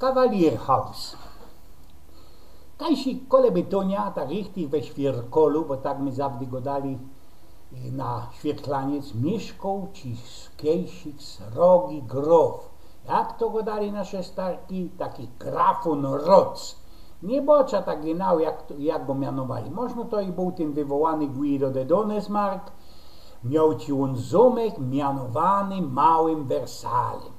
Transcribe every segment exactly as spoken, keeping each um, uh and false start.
Kavalierhaus. Kajsik kole bytonia, tak richtig we świerkolu, bo tak my zawdy godali, y, na świerklaniec, miyszkoł ci kejsik srogi grof. Jak to godali nasze starki? Taki grafun roc. Niy bŏczã tak genau, jak, to- jak go mianowali. Możno to i bōł tyn wywołany Guido de Donesmarck. Mioł ci ôn zōmek mianowany Małym Wersalym,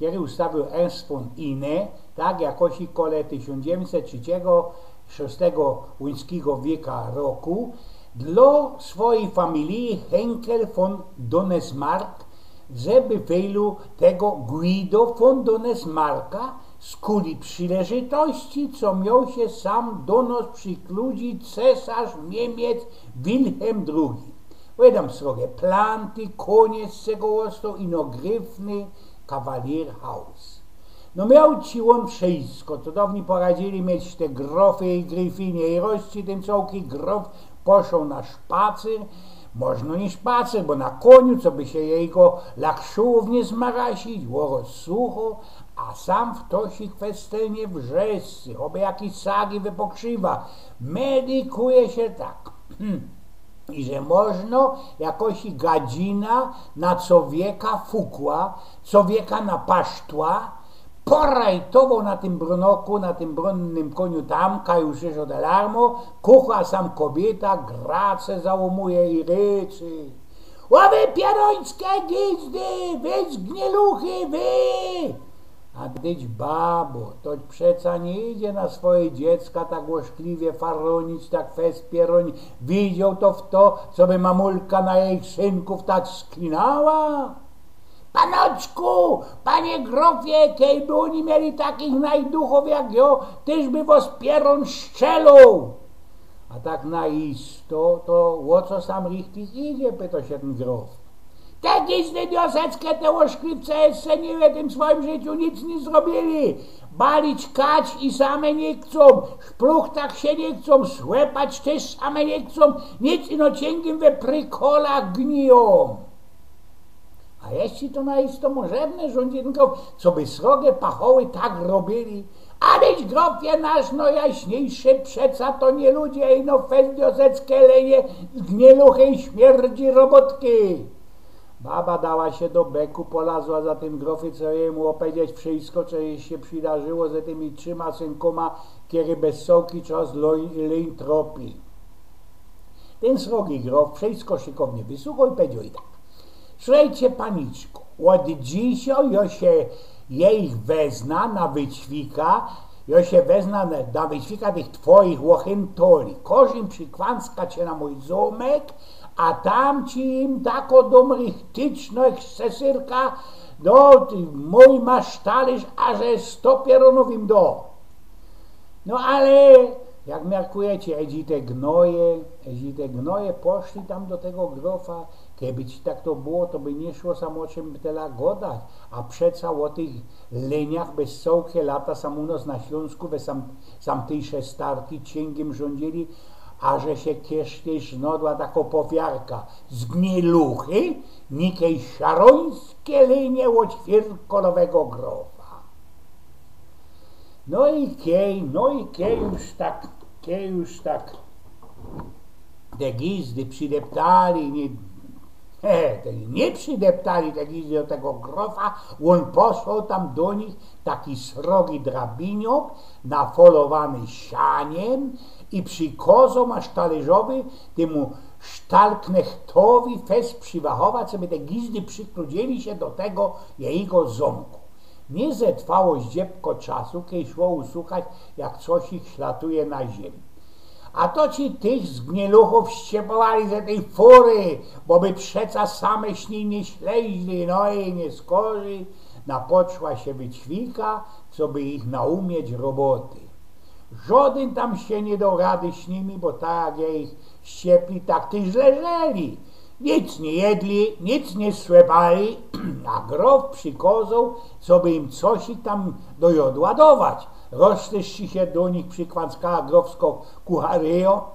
kery ustawiōł Ernst von Inne, tak jakoś i kole tysiōnc dziewiyńćset trzeciego, szostego łuńskigo wieka roku, dlŏ swojij familije Henkel von Donesmarck, żeby wejlu tego Guido von Donesmarcka, skuli przileżytości, co mioł sie sam do nos przikludzić cesarz Niymiec Wilhelm drugi. Wydōm srogie planty, kōnie z czego ôstoł, ino gryfny Kavalierhaus. No mioł ci ôn wszysko, co dŏwni poradziyli mieć te grofy i gryfinie, i roz ci tyn cołki grof poszoł na szpacyr, możno niy szpacyr, bo na kōniu, co by sie jego lakszułōw niy zmarasić, było sucho, a sam ftoś kwestelnie wrzeszczy, choby jakiś sagi wypokrzywa, medikuje sie tak. I że możno jakoś gadzina na cowieka fukła, cowieka napasztła, porajtowoł na tym bronoku, na tym bronnym kōniu tam, kaj już szło do alarmu, kuchła sam kobiyta, grace załōmuje i ryczy: „Ôwy pierōńskie gizdy, wy zgnieluchy, wy!” A dyć, babo, to przeca niy idzie na swoje dziecka tak ôszkliwie farōnić, tak fest pierōnić. Widzioł to fto, co by mamulka na jejich synkōw tak sklinała? Panoczku, panie grofie, kej by ôni mieli takich najduchōw jak jŏ, tyż by wŏs pierōn szczeloł. A tak na isto, to ô co sam richtig idzie, pytoł sie tyn grof. Te gizdy dioseckie, te ôszkliwce jeszcze nigdy w tym swojim życiu nic niy zrobiyli. Balić kać i same niy chcōm, szpruchtać sie niy chcōm, słepać tyż same niy chcōm, nic ino ciynkim we prykolach gnijōm. A jeźli to na isto możebne, żōndzinkōw, co by srogie pachoły tak robiyli? Aleś, grofie nasz, no jaśniyjsze, przeca to niy ludzie, ino fest dioseckie, lenie, zgnieluchy i śmierdzi robotki. Baba dała sie do beku, polazła za tym grofie, co jyj mu ôpedzieć wszysko, co jyj sie przidarzyło ze tymi trzima synkōma, kery bez cołki czas lōń, leń tropi. Tyn srogi grof wszysko szykownie wysuchoł i pedzioł i tak: „Słuchejcie, paniczko, ôd dzisiej jŏ sie jejich wezna na wyćwika, jŏ sie wezna na, na wyćwika tych twojich ôchentoli. Kożim przikwanckać sie na mōj zōmek, a tam ci im tako dōm richtyczno sesyrka, no, ty, mōj masz talyż, a że sto pierōnōw im do”. No ale, jak miarkujecie, edzi te gnoje, edzi te gnoje poszli tam do tego grofa, keby ci tak to było, to by niy szło sam ô czym tela godać, a przeca ô tych leniach bez cołkie lata sam u nos na Ślōnsku, we sam, sam tyjsze starki ciyngiym żōndziyli, a że sie kiedyś nodła tako powiarka: „Zgnieluchy, nikej szarońskie lenie ôd świerkolowego grofa”. No i kej, no i kej już tak, kej już tak te gizdy przideptali, niy, he, te niy przideptali te gizdy do tego grofa, ôn posłał tam do nich taki srogi drabiniok, nafolowany sianiem i przikozoł masz talyżowy tymu sztalknechtowi fest prziwachować, żeby te gizdy przikludziyli sie do tego jego zōmku. Niy zetrwało zdziebko czasu, kej szło usuchać, jak coś ich ślatuje na ziymi. „A to ci tych zgnieluchōw ściepowali ze tyj fury, bo by przeca same śni niy śleźli”, no i niy skorzij napoczła sie wyćwika, co by ich naumieć roboty. Żodyn tam sie niy doł rady z nimi, bo tak jak jejich ściepli, tak tyż leżyli. Nic niy jedli, nic niy słepali, a grof przikozoł, co by im coś tam do jodła dować. Roztyszczi sie do nich przikwanckała grofsko kucharyjo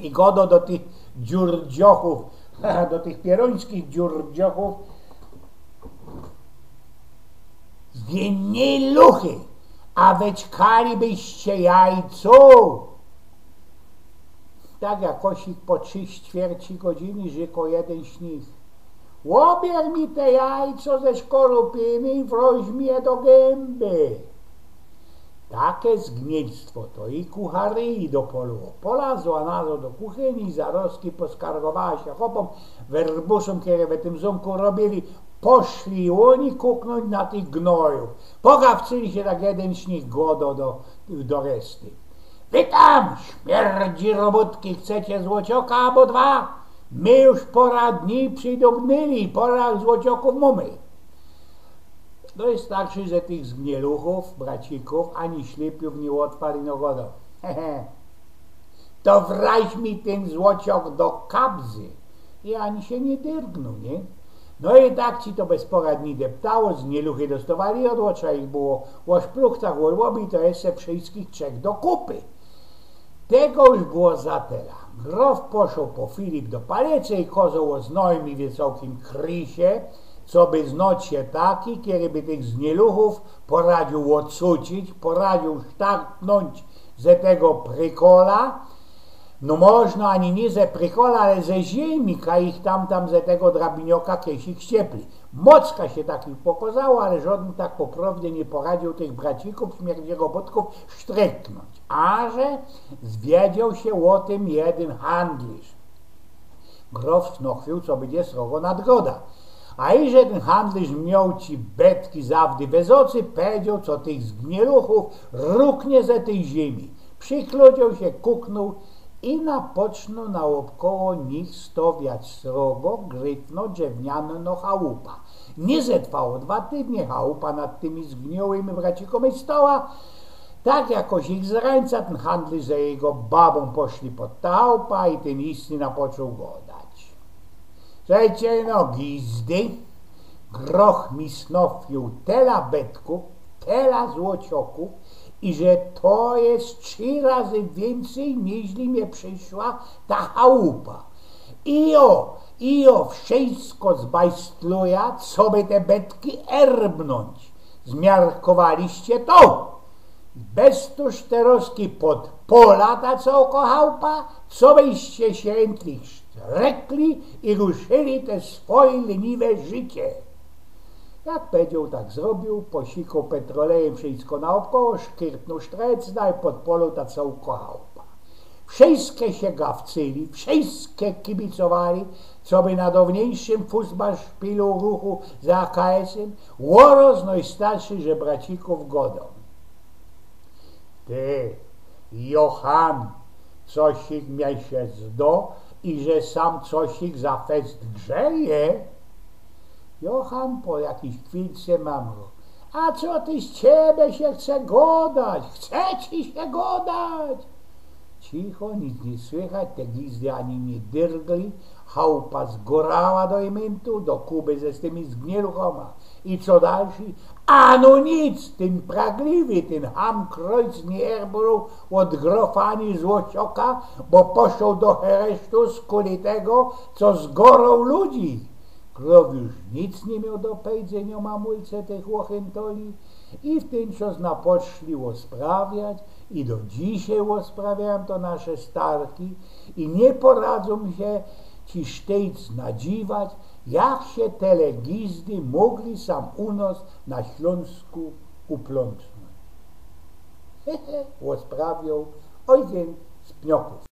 i godo do tych dziurdziochōw, do tych pierōńskich dziurdziochōw: „Zgnieluchy, A wyćkali byście jajco? Tak jakosik po trzi ćwierci godziny rzekł jedyn z nich: „Ôbier mi te jajco ze szkorupiny i wroź mi je do gęby”. Take zgnielstwo to i kucharii dopolło. Polazła nazod do kuchyni i zarozki poskargowała sie chopōm, werbuszōm, kere we tym zōmku robiyli. Poszli ôni kuknōńć na tych gnojōw. Pogawcyli sie, tak jedyn z nich gŏdŏ do, do reszty: „Wy tam, śmierdzi robōtki, chcecie złocioka abo dwa? My już pora dni przidobnyli, pora złociokōw mōmy”. No i starszy ze tych zgnieluchōw, bracikōw, ani ślypiōw niy ôtwarł, no gŏdŏ: „He, he, to wrać mi tyn złociok do kabzy”. I ani sie niy dyrgnōł, niy? No i tak ci to bez pora dni deptało, zgnieluchy dostŏwali ôd ôczu, ich było ô szpluchtach, ô łobie, to jeszcze wszyjskich trzech do kupy. Tego już było za tela. Grof poszoł po Filip do Palecy i kozoł ô znojmim wysokim krysie, co by znŏć sie taki, kery by tych zgnieluchōw poradziōł ôcucić, poradziōł sztartnōńć ze tego prykola. No można ani niy ze prykola, ale ze ziymi, kaj ich tam, tam ze tego drabinioka kiesik ściepli. Mocka sie takich pokozało, ale żŏdyn tak po prŏwdzie niy poradziōł tych bracikōw, śmierdzi robōtkōw, sztryknōńć. A że zwiedzioł sie ô tym jedyn handliysz. Grof snochwiył, co bydzie srogo nadgoda. A iże tyn handliysz mioł ci betki zawdy wysocy, pedzioł, co tych zgnieluchōw ruknie ze tyj ziymi. Przikludzioł sie, kuknōł i napocznōł naôbkoło nich stŏwiać srogo, grytno, drzewniano chałupa. Niy zetrwało dwa tydnie, chałupa nad tymi zgniołymi bracikōmi stoła. Tak jakoś ich z rańca, tyn handliysz ze jego babōm poszli pod ta chałupa i tyn istny napoczōł gŏdać: „Słejcie no, gizdy, grof mi snochwiył tela betkōw, tela złociokōw, iże to je trzi razy wiyncyj, niźli mie prziszła ta chałupa. I jŏ, i jŏ wszyjsko zbajstluja, coby te betki erbnōńć. Zmiarkowaliście to? Bez to szterŏzki podpola ta cołko chałupa, cobyście sie yntlich sztrekli i ruszyli te swoje leniwe życie”. Jak pedzioł, tak zrobiył, posikoł petrolejym wszyjsko naôbkoło, szkyrtnōł sztrecna i podpoloł ta cołko chałupa. Wszyjske sie gawcyli, wszyjske kibicowali, coby na downiejszym fusbal szpilu ruchu z A K S-ym, ôroz nojstarszy ze bracikōw gŏdŏ: „Ty, Johan, cosik mie sie zdŏ, iże sam cosik za fest grzeje”. Johan po jakijś chwilce mamrōł: „A co ty z ciebie sie chce gŏdać? Chce ci sie gŏdać?” Cicho, nic niy słychać, te gizdy ani niy dyrgli. Chałupa zgorała do imyntu, do kuby ze z tymi zgnieluchōma. I co dalszy? A no nic, tyn pragliwy, tyn ham Krojc niy erbnōł ôd grofa ani złocioka, bo poszoł do heresztu skuli tego, co zgoroł ludzi. Grof już nic niy mioł do pedzynio mamulce tych ôchyntoli. I w tyn czas napoczli ôsprawiać, i do dzisiej ôsprawiajōm to nasze starki, i niy poradzōm sie ci sztejc nadziwać, jak sie te gizdy mogli sam u nos na Ślōnsku uplōntnōńć. He, he, ôsprawiōł ôjciec z Pniokōw.